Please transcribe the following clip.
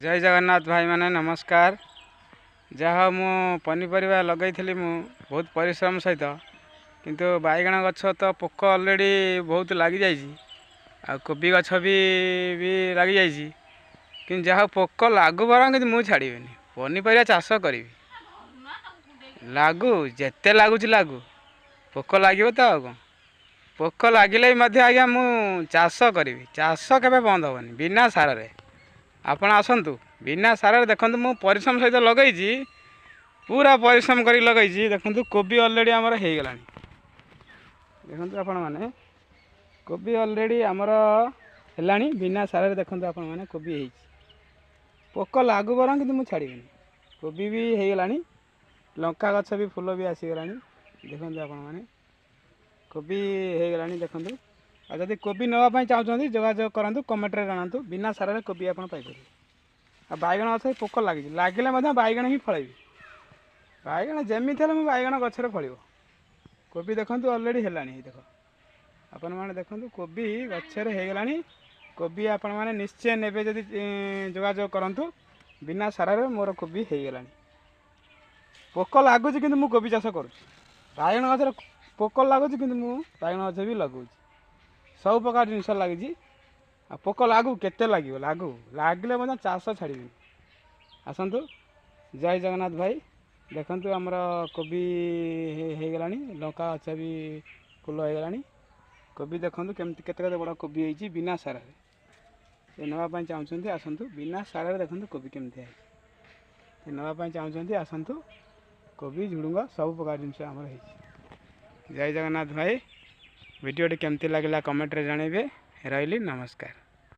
ଜୟ ଜଗନ୍ନାଥ ଭାଇମାନେ, ନମସ୍କାର। ଯାହା ମୁଁ ପନିପରିବା ଲଗାଇଥିଲି, ମୁଁ ବହୁତ ପରିଶ୍ରମ ସହିତ, କିନ୍ତୁ ବାଇଗଣ ଗଛ ତ ପୋକ ଅଲରେଡ଼ି ବହୁତ ଲାଗିଯାଇଛି, ଆଉ କୋବି ଗଛ ବି ଲାଗିଯାଇଛି। କିନ୍ତୁ ଯାହା ପୋକ ଲାଗୁ ବରଂ, କିନ୍ତୁ ମୁଁ ଛାଡ଼ିବିନି, ପନିପରିବା ଚାଷ କରିବି। ଲାଗୁ, ଯେତେ ଲାଗୁଛି ଲାଗୁ, ପୋକ ଲାଗିବ ତ ଆଉ କ'ଣ। ପୋକ ଲାଗିଲେ ବି ମଧ୍ୟ ଆଜ୍ଞା ମୁଁ ଚାଷ କରିବି, ଚାଷ କେବେ ବନ୍ଦ ହେବନି। ବିନା ସାରରେ ଆପଣ ଆସନ୍ତୁ, ବିନା ସାରରେ ଦେଖନ୍ତୁ। ମୁଁ ପରିଶ୍ରମ ସହିତ ଲଗେଇଛି, ପୁରା ପରିଶ୍ରମ କରିକି ଲଗେଇଛି। ଦେଖନ୍ତୁ, କୋବି ଅଲରେଡ଼ି ଆମର ହେଇଗଲାଣି। ଦେଖନ୍ତୁ ଆପଣମାନେ, କୋବି ଅଲରେଡ଼ି ଆମର ହେଲାଣି ବିନା ସାରରେ। ଦେଖନ୍ତୁ ଆପଣମାନେ, କୋବି ହେଇଛି। ପୋକ ଲାଗୁ ବରଂ, କିନ୍ତୁ ମୁଁ ଛାଡ଼ିବିନି। କୋବି ବି ହେଇଗଲାଣି, ଲଙ୍କା ଗଛ ବି ଫୁଲ ବି ଆସିଗଲାଣି। ଦେଖନ୍ତୁ ଆପଣମାନେ, କୋବି ହେଇଗଲାଣି ଦେଖନ୍ତୁ। ଆଉ ଯଦି କୋବି ନେବା ପାଇଁ ଚାହୁଁଛନ୍ତି, ଯୋଗାଯୋଗ କରନ୍ତୁ, କମେଣ୍ଟରେ ଜଣାନ୍ତୁ। ବିନା ସାରରେ କୋବି ଆପଣ ପାଇପାରିବେ। ଆଉ ବାଇଗଣ ଗଛ ପୋକ ଲାଗିଛି, ଲାଗିଲେ ମଧ୍ୟ ବାଇଗଣ ହିଁ ଫଳେଇବି। ବାଇଗଣ ଯେମିତି ହେଲେ ମୁଁ ବାଇଗଣ ଗଛରେ ଫଳିବ। କୋବି ଦେଖନ୍ତୁ, ଅଲରେଡ଼ି ହେଲାଣି। ଦେଖ ଆପଣମାନେ, ଦେଖନ୍ତୁ, କୋବି ଗଛରେ ହେଇଗଲାଣି। କୋବି ଆପଣମାନେ ନିଶ୍ଚୟ ନେବେ ଯଦି ଯୋଗାଯୋଗ କରନ୍ତୁ। ବିନା ସାରରେ ମୋର କୋବି ହେଇଗଲାଣି। ପୋକ ଲାଗୁଛି, କିନ୍ତୁ ମୁଁ କୋବି ଚାଷ କରୁଛି। ବାଇଗଣ ଗଛରେ ପୋକ ଲାଗୁଛି, କିନ୍ତୁ ମୁଁ ବାଇଗଣ ଗଛ ବି ଲଗାଉଛି। ସବୁ ପ୍ରକାର ଜିନିଷ ଲାଗିଛି। ଆଉ ପୋକ ଲାଗୁ, କେତେ ଲାଗିବ ଲାଗୁ, ଲାଗିଲେ ମଧ୍ୟ ଚାଷ ଛାଡ଼ିବିନି। ଆସନ୍ତୁ, ଜୟ ଜଗନ୍ନାଥ ଭାଇ। ଦେଖନ୍ତୁ, ଆମର କୋବି ହେଇଗଲାଣି, ଲଙ୍କା ଗଛ ବି ଫୁଲ ହେଇଗଲାଣି। କୋବି ଦେଖନ୍ତୁ କେମିତି, କେତେ କେତେ ବଡ଼ କୋବି ହେଇଛି ବିନା ସାରରେ। ସେ ନେବା ପାଇଁ ଚାହୁଁଛନ୍ତି ଆସନ୍ତୁ। ବିନା ସାରରେ ଦେଖନ୍ତୁ କୋବି କେମିତି ହେଇଛି। ସେ ନେବା ପାଇଁ ଚାହୁଁଛନ୍ତି ଆସନ୍ତୁ। କୋବି, ଝୁଡ଼ୁଙ୍ଗ, ସବୁ ପ୍ରକାର ଜିନିଷ ଆମର ହେଇଛି। ଜୟ ଜଗନ୍ନାଥ ଭାଇ। ଭିଡ଼ିଓଟି କେମିତି ଲାଗିଲା କମେଣ୍ଟରେ ଜଣାଇବେ। ରହିଲି, ନମସ୍କାର।